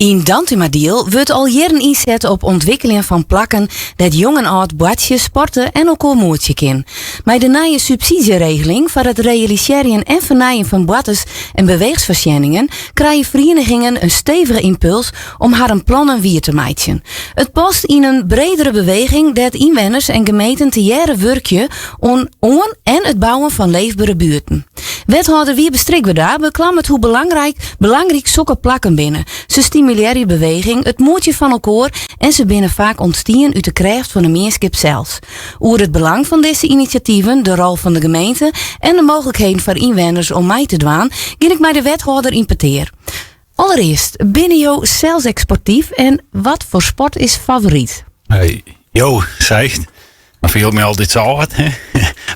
Yn Dantumadiel wurdt al jierren ynset op ûntwikkeljen fan plakken dêr't jong en âld boartsje, sporte en elkoar moetsje kin. Mei de nije subsydzjeregeling foar it realisearjen en fernijen fan boarters en beweechfoarsjenningen krije ferienigingen in stevige ympuls om harren plannen wier te meitsjen. It past yn in bredere beweging dêr't ynwenners en gemeenten tegearre wurkje oan oan en it bouwen fan leefbere buerten. Wethâlder Wiebe Strikwerda beklammet hoe belangryk belangryk sokke plakken binne. Se stimulearje beweging, it moetsjen fan elkoar en se binne faak ûntstien út de krêft fan de mienskip sels. Oer it belang fan dizze inisjativen, de rol fan de gemeente en de mooglikheden foar ynwenners om mei te dwaan, gean ik mei de wethâlder yn petear. Allerearst, binne jo sels ek sportyf en wat foar sport is favoryt? Hey, jo, seist. Dan fiel ik my altyd sa âld.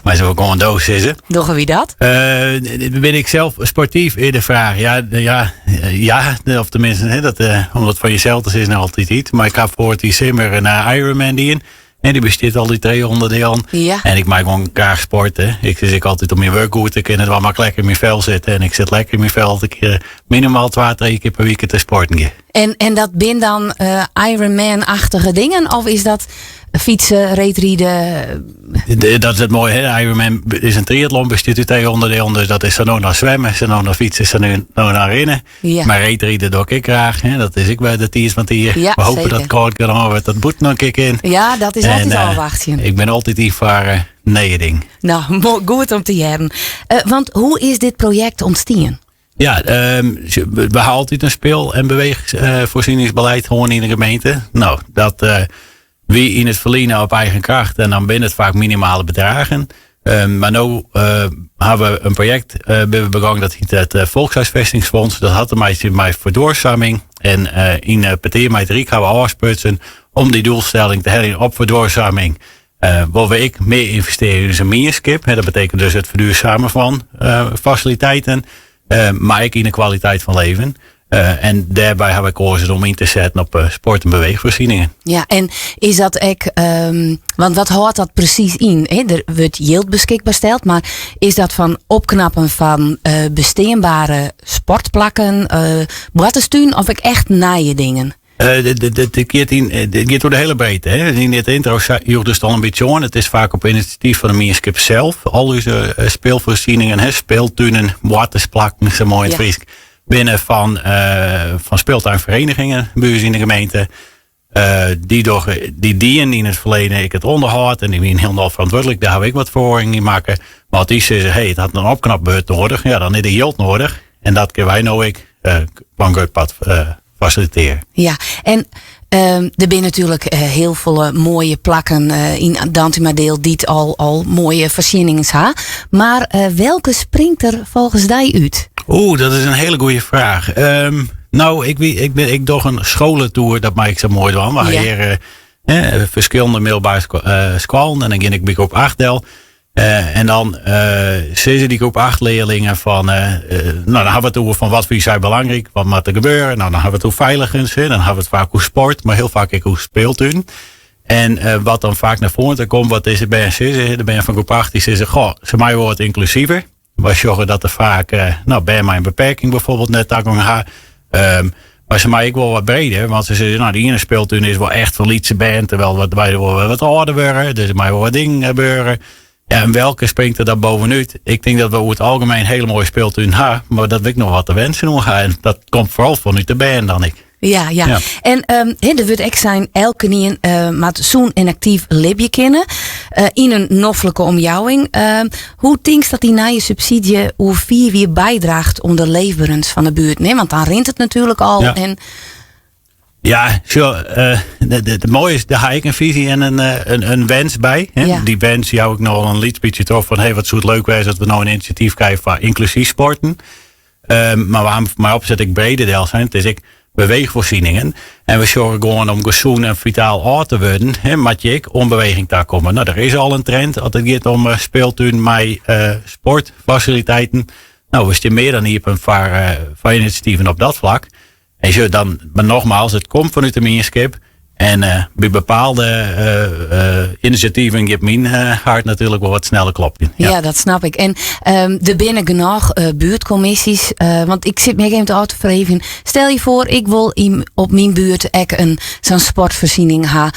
Mar se gewoan do sizze. Dogge wy dat? Ben ik zelf sportief? Is de vraag. Ja, ja, ja, of tenminste, hè, dat, om dat foar jesels te sizzen altyd iets. Mar ik ha foar dy simmer in Ironman dien. En dy bestiet al út trije ûnderdielen. Ja. En ik mei gewoan graach sporte. Ik sis ek altyd om myn wurk goed te kinnen, dwaan, moat ik lekker yn myn fel sitte. En ik sit lekker yn myn fel dat ik minimaal twa, trije kear per wike te sporten gean. En dat binne dan Ironman-achtige dingen? Of is dat fytsen, reedriden? Dat is it moaie, hè? Ironman is in triatlon, bestiet út trije ûnderdielen. Dus dat is sa no dan swimme, sa no dan fytsen, sa no dan rinne. Ja. Mar reedriden doch ik ek graach. Hè? Dat is ek wer de tiid fan it jier. Ja, We hoopje seker. dat kâld genôch wurdt, dat bûten noch kin. Ja, dat is En, altyd ôfwachtsjen. Ik bin altyd yn foar nije dingen. No, goed om te hearren. Want hoe is dit projekt ûntstien? Ja, we ha altyd in speel- en beweechfoarsieningsbeleid hân yn de gemeente. No, dat wie yn it ferline op eigen kracht en dan binne it faak minimale bedragen. Mar no ha we in projekt binne we begûn, dat hjit it Volkshuisvestingsfonds. Dat hat te meitsjen mei ferduorsuming. En yn petear mei it Ryk ha we ôfsprutsen om dy doelstelling te heljen op ferduorsuming. Wolle we ek mear ynvestearje yn ús mienskip. Dat betekent dus it ferduorsumen fan fasiliteiten, mar ek yn de kwaliteit fan leven. En dêrby ha wy keazen om yn te setten op sport- en beweechfoarsieningen. Ja, en is dat ek, want wat hâldt dat presys yn? Hè, der wurdt jild beskikber steld, mar is dat fan opknappen fan besteanbare sportplakken, boarterstún of ek echt nije dingen? Dit giet yn, dit giet oer de hiele breedte. Hè. Yn dit intro joech dus al in bytsje oan. It is faak op inisjatyf fan de mienskip sels. Al ús speelvoorzieningen, hè, speeltunen, boartersplakken, sa moai yn it Frysk, binne fan speeltuinverenigingen by ús yn de gemeente. Dy dogge, dy dienen yn it ferleden ek it ûnderhâld en dy wienen hielendal ferantwurdlik. Dêr ha we ek wat feroaringen yn makke. Mar as dy sizze, hey, it hat in opknapbeurt nedich, ja, dan is der jild nedich. En dat kinne wy no ek foar in grut part fasilitearje. Ja, en der binne natuerlik hiel folle moaie plakken yn Dantumadiel dy't al moaie foarsjennings ha. Mar welke springt der folgens dy út? Oeh, dat is in hiele goede fraach. No, ik, wie, ik, bin, ik doch in scholentour, dat mei ik sa moai dwaan. We ha hjir ferskillende middelbere skoallen en dan gean ik by groep 8 del. En dan sizze dy groep 8 learlingen fan, no, dan ha we it oer fan wat fine sy belangryk, wat moat der gebeure. No, dan ha we it oer feiligens, hè, dan ha we it faak oer sport, mar hiel faak ek oer speeltún. En wat dan faak nei foaren ta komt, wat dizze bern sizze, de bern fan groep 8, dy sizze, goh, se meie wol wat ynklusiver. Wy sjogge dat der faak no, bern mei in beperking bijvoorbeeld net tagong ha. Mar se meie ek wol wat breder, want se sizze, no, de iene speeltún is wol echt foar lytse bern, terwyl wy wol wer wat âlder wurde, dus der mei wol wat dingen gebeure. Ja, en welke springt der dan bovenút? Ik tink dat we oer it algemien hiele moaie speeltunen ha, mar dat we ek noch wat te wensen oer ha. En dat komt foaral fanút de bern dan ek. Ja, ja. En hè, der wurdt ek sein, elkenien moat sûn en aktyf libje kinne yn in noflike omjouwing. Hoe tinkst dat dy nije subsydzje oer 4 jier bydraacht oan de leefberens fan de buert? Nee, want dan rint it natuerlik al. En Ja, sjoch, it moaie is, dêr ha ik in fisy en in wens by. Hè. Dy wens jou ik no al in lyts bytsje troch fan, hey, wat soe it leuk wêze as we no in inisjatyf krije foar ynklusyf sporten. Mar we hawwe mei opset ek breder del sein. It is ek beweechfoarsieningen. En we sjogge gewoan om gesûn en fitaal âld te wurden, hè, moat je ek oan beweging takomme. No, der is al in trend as it giet om speeltún mei sportfasiliteiten. No, we stean mear dan iepen foar inisjativen op dat flak. En sjoch, dan, mar nogmaals, it komt fanút de mienskip. En by bepaalde inisjativen giet myn hert natuerlik wol wat sneller klopjen. Ja, ja dat snap ik. En der binne genôch buertkommisjes. Want ik sit my even ôf te freegjen. Stel je foar, ik wol yn, op myn buert ek in sa'n sportfoarsjenning ha.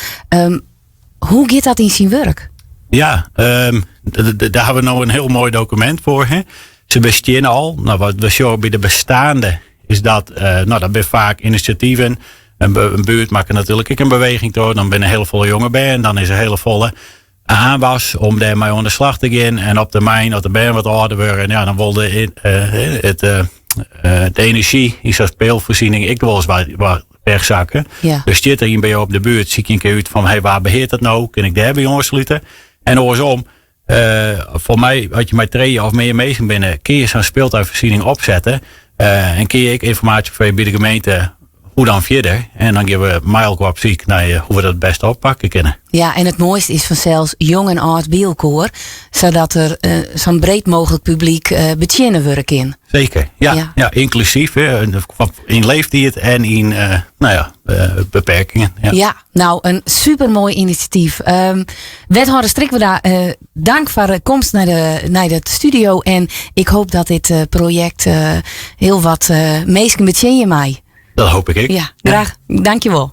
Hoe giet dat yn syn wurk? Ja, dêr hawwe we no in hiel moai dokumint foar. Hè. Se besteane al. No, wat we sjogge by de besteande is dat, no, dat binne faak inisjativen. In buert makket natuerlik ek in beweging troch. Dan binne hiel folle jonge bern. Dan is der hiel folle aanwas om dêrmei oan de slach te gean. En op termyn, as de bern wat âlder wurde, ja, dan wol de, it, de enerzjy yn sa'n speelvoorziening ek wolris wat wegzakken. Ja. Dus stiet der ien by jo op de buert, sykje in kear út fan hey, wa beheart dat no? Kin ik dêr by oanslute? En oarsom, foar my, as je mei trije of mear minsken binne, kin je sa'n speeltuinvoorziening opsette. En kin je ek ynformaasje freegje by de gemeente hoe dan fierder. En dan gean we mei elkoar op syk nei hoe we dat it bêste oppakke kinne. Ja, en it moaiste is fansels jong en âld by elkoar, sadat der sa'n breed mooglik publyk betsjinne wurde kin. Seker, ja. Ja. Ja, ynklusyf, hè, yn leeftiid en yn nou ja, beperkingen. Ja. Ja, nou, in supermoai inisjatyf. Wethâlder Strikwerda, dank foar de komst nei de studio. En ik hoop dat dit projekt hiel wat minsken betsjinje mei. Dat hoop ik ek. Ja, graach. Dankjewol.